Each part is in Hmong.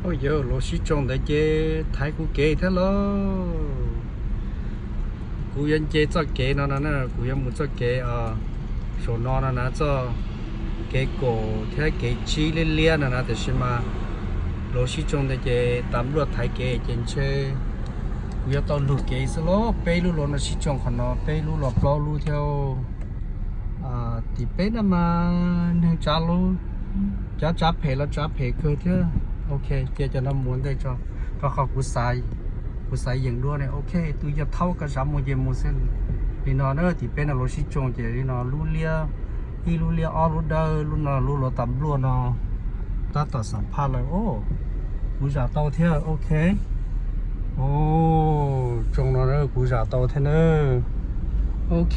Yog los sib tsoo ntawd ces thaiv kuv kev thiab lauj. Kuv yuav nce txoj kev no no na, kuv yuav mus txoj kev saum no no na, txoj kev kaum thiab kev tsib liab liab no na, tiam sis mas los sib tsoo ntawd ces tas npluaj thaiv kev ces ntshe kuv yuav tau lug kev xwb lauj. Peb lub los no sib tsoo qhov no, peb lub los plaub lub thiab. Tim peb no mas neeg tsav lub, cov tsav phem los tsav phem kawg thiab. Ok, cia cov no mus ua ntej tso, rau qhov kuv xav yeem dua ne. Ok, tus yog thaub koj xav mus ces mus xwb. Li no na, tim peb no los sib tsoo ces li no lub liab, ib lub liab ob lub dawb, lub no lub los tas npluaj no. Tab tom xam phaj lawm os, kuv zam tau thiab. Ok, tsoo no kuv zam tau thiab na. Ok,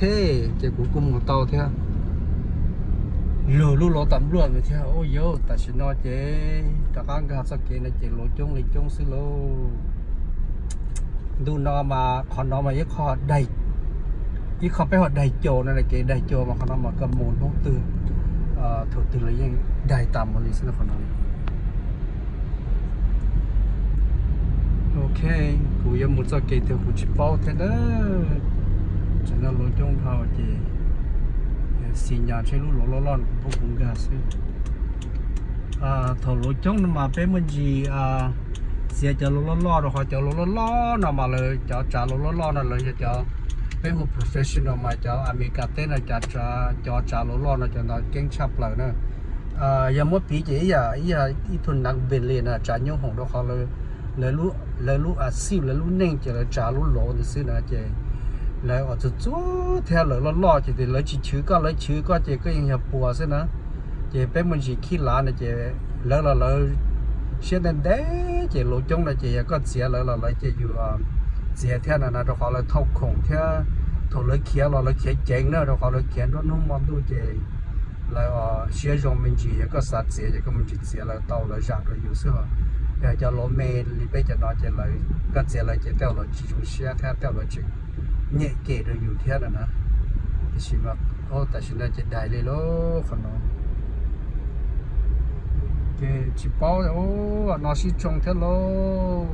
ces kuv kuj mus tau thiab. Lug lub los tas npluaj ntawd thiab. Ua yau, tam sim no ces rov qab nkag txoj kev no ces los coob li coob xwb lauj. Ntu no mas qhov no mas ib qho, ib qho peb ho daig caus no, kev daig caus mas qhov no mas koj mus hnub twg thaum twg los yeej daig tas mus li xwb qhov no. Ok, kuv yuav mus txoj kev twg kuv tsis paub thiab na. Tam sim no los coob dhau ces xis nyas ntshe lub los loj loj no kuv pub kuv nkag xwb. Thaum los coob no mas peb muaj ntsis txiav cov los loj loj, rau qhov cov los loj loj no mas lawv cov tsav los loj loj no lawv yog cov, peb hu professional mas cov Amelikas teb no cov tsav los loj no cov ntawd keeb tshaj plaws na. Yog muab piv ces ib yam ib tug nav npes li na tsav nyoob hoom, rau qhov lawv lub a xiv, lawv lub neej ces lawv tsav lub los ntawd xwb na. Ces lawv ua txuag txuag thiab lawv loj loj ces lawv tsis chwv koj, lawv chwv koj ces koj yeej yog puas xwb na. Ces peb muaj ntsis khib lav no ces lawv los lawv siab ntev ntev ces los coob no ces yog koj txiav lawv los lawv ces yus txiav thiab no na, rau qhov lawv thauj khoom thiab. Thaum lawv khiav los lawv khiav ceev na, rau qhov lawv khiav nruab hnub hmo ntuj ces lawv siab zoo me ntsis, yog koj xav txiav ces koj muaj ntsis txiav lawv tau, lawv zam rau yus xwb os. Yog cov los me li peb cov no ces koj txiav lawv ces tej zaum lawv tsis zoo siab thiab tej zaum lawv tseem nyem kem rau yus thiab no na. Tiam sis mas tam sim no ces daig li lauj qhov no. Ces tsis paub, no sib tsoo thiab lauj.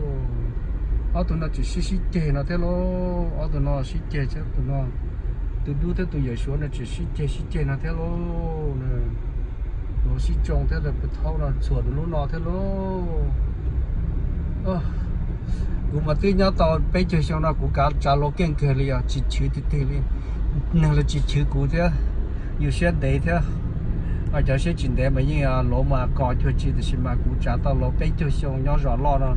Ob tug no tseem sib sib ceg no thiab lauj. Ob tug no sib ceg thiab, tus no, tus dub thiab tus yawm suav no tseem sib ceg sib ceg no thiab lauj. Los sib tsoo thiab, tus thaub no txhuam rau lub no thiab lauj. Kuv mas twb nyob tau peb caug xyoo no kuv kav tsav los keej kawg li os, tsis chwv tiag tiag li. Neeg los tsis chwv kuv thiab, yus siab ntev thiab. Cov siab tsis ntev mas yeej los mas kos cuag tsi, tiam sis mas kuv tsav tau los peb caug xyoo nyob zos loj no,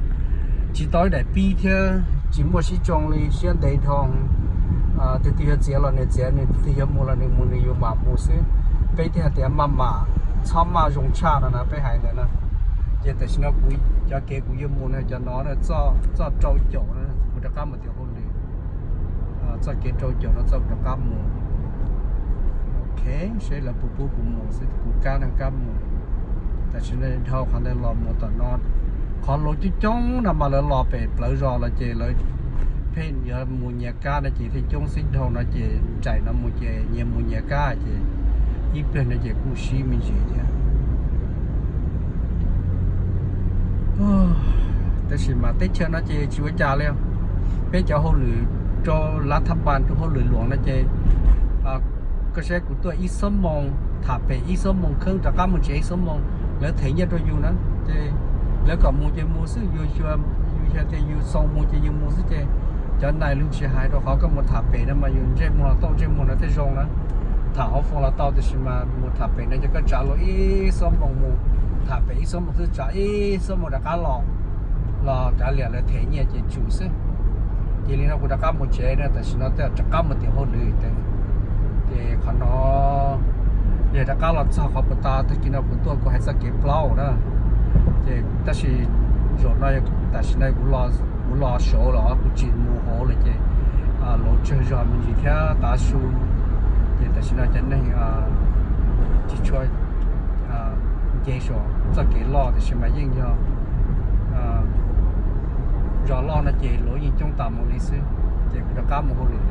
tsis tau ib daim pib thiab tsis muaj sib tsoo li, siab ntev dhau. Tus twg yuav txiav los nws txiav, nws tus twg yuav mus los nws mus, nws yuav mam mus xwb. Peb thiaj hais tias maj mam, txhob maj zoo tshaj no na, peb hais ntawd na. Ces tam sim no kuv, cov kev kuv yuav mus no cov no, txoj rau caum no, kuv rov qab mus tim hauj lwm. Txoj kev rau caum no txoj kuv rov qab mus. Ok, seb lawv puas pub kuv mus xwb, kuv kab no kab mus. Tam sim no dhau qhov ntawd los mus tom no, qhov los coob coob no mas lawv los pem plawv zos los ces lawv pheej yuav mus nyias kab no ces thiaj coob xwb, dhau no ces nraim no mus ces nyias mus nyias kab ces ib pliag no ces kuj sib me ntsis thiab. Tab sis mas teb chaws no ces tsis ua cas li. Peb cov hauj lwm rau lav thaj npas, rau hauj lwm luam no ces koj saib kuv tuaj ib xuab moos, tham pem ib xuab moos kheeb, rov qab mus tsev ib xuab moos, lawv them nyiaj rau yus na. Ces lawv kom mus ces mus xwb, yus xyuas, yus xyuas tias yus xoo mus ces yus mus xwb ces cov nais lus tsis hais, rau qhov koj mus tham pem no mas yus ntsej muag los tau, ntsej muag no thiaj zoo na. Tham hauv foos los tau, tiam sis mas mus tham pem no ces koj tsav los ib xuab moos mus, tham pem ib xuab moos xwb, tsav ib xuab moos rov qab los, los kav liam lawv them nyiaj ces tsum xwb. Ces li no kuv rov qab mus tsev na, tam sim no twb rov qab mus tim hauj lwm. Ces qhov no yog rov qab los txog qhov puas tas, tag kis no kuv tuaj kuv hais txoj kev plaub na. Ces tab sis zaum no, tam sim no kuv los saud los kuv tsis mus hauv lawm ces los tsawg zog me ntsis thiab tav su. Ces tam sim no cov neeg tsis tshua nce saum txoj kev loj, tiam sis mas yeej yog zos loj no ces luag yeej coob tas mus li xwb. Ces kuv rov qab mus hauj lwm.